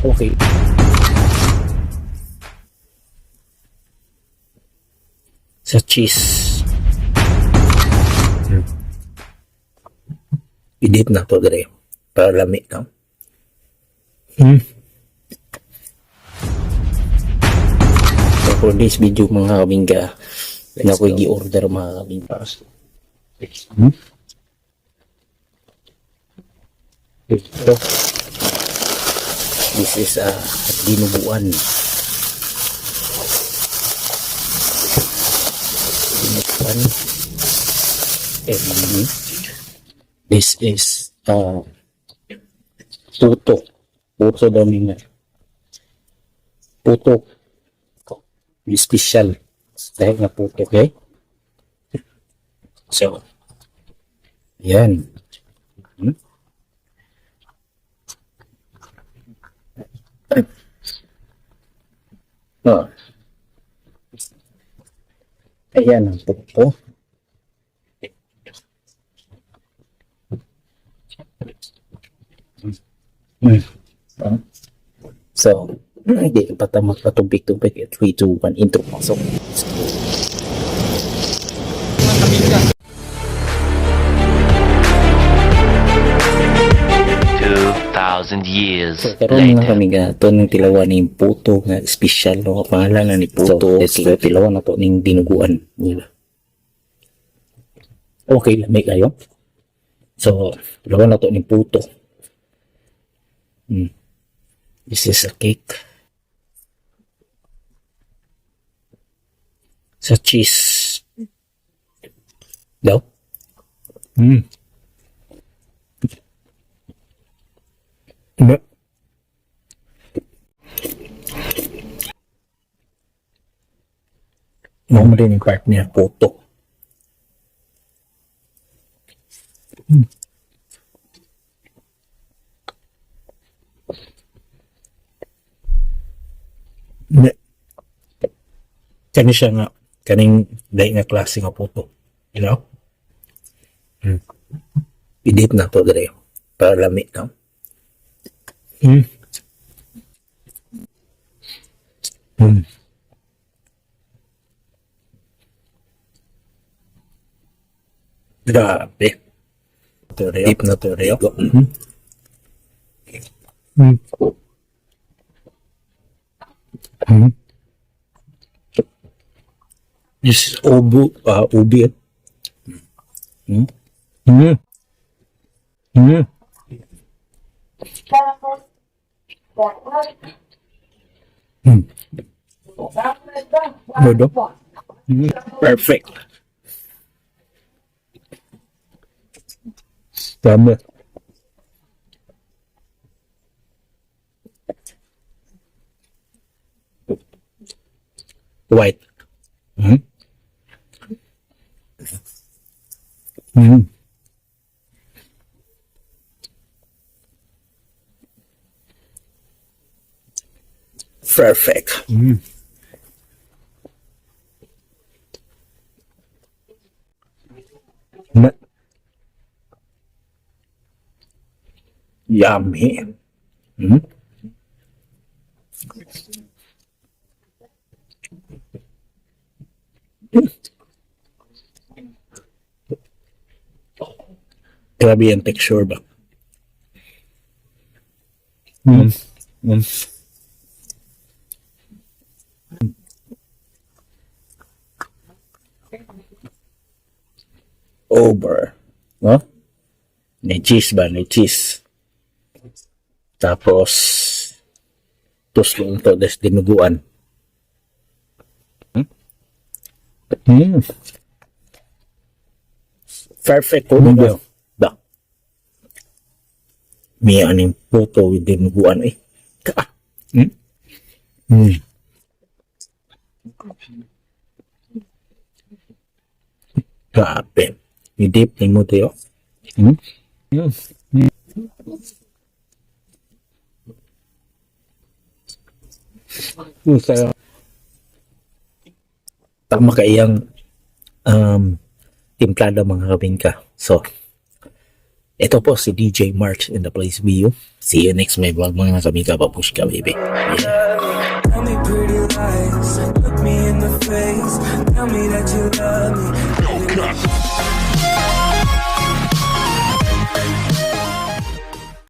Okay. Sa cheese. I-dip na to dire para lami no. So for this video, mga kabingka, na ko gi-order, mga kabingka. Ito. This is a dinuguan. Dinuguan. And this is puto. Puto daw ni nga. Puto. Special. Dahil nga puto, okay? So, yan. Oh. Ayan ang puto. Ah. So, hindi pa ta magpatubig-tubig. 3, 2, 1, intro. Pasok. 2,000 years So, karon mga later. kami nga, ito ng tilawan ni puto nga special, no? Pangalan na ni puto. So, let's go. Tilawan na to ning dinuguan nila. Okay, lamig kayo. So, tilawan na to ning puto. This is a cake. Sa cheese. Daw? Hindi. Mo mo din yung part niya, puto. Hindi. Kani siya nga, kaning dahil nga klase nga puto. You know? I-dip na to dire para lami no. Grabe. Deep na to rin. This is obu, ubi. Dodo. Perfect. Tama. White. Perfect. Yummy. Grabe yung texture ba? Over. No? May cheese ba? May cheese. Tapos, tuslong to, des dinuguan. Perfect ko. Da. May aning puto with dinuguan eh. Ka. Grabe. I-dip ni mo tayo. Sarap. Tama ka iyang timplada, mga kabingka. So, Ito po si DJ March in the place be you. See you next my vlog, mga kamika, babushka baby. Yeah. Tell me pretty lies, look me in the face, tell me that you love me.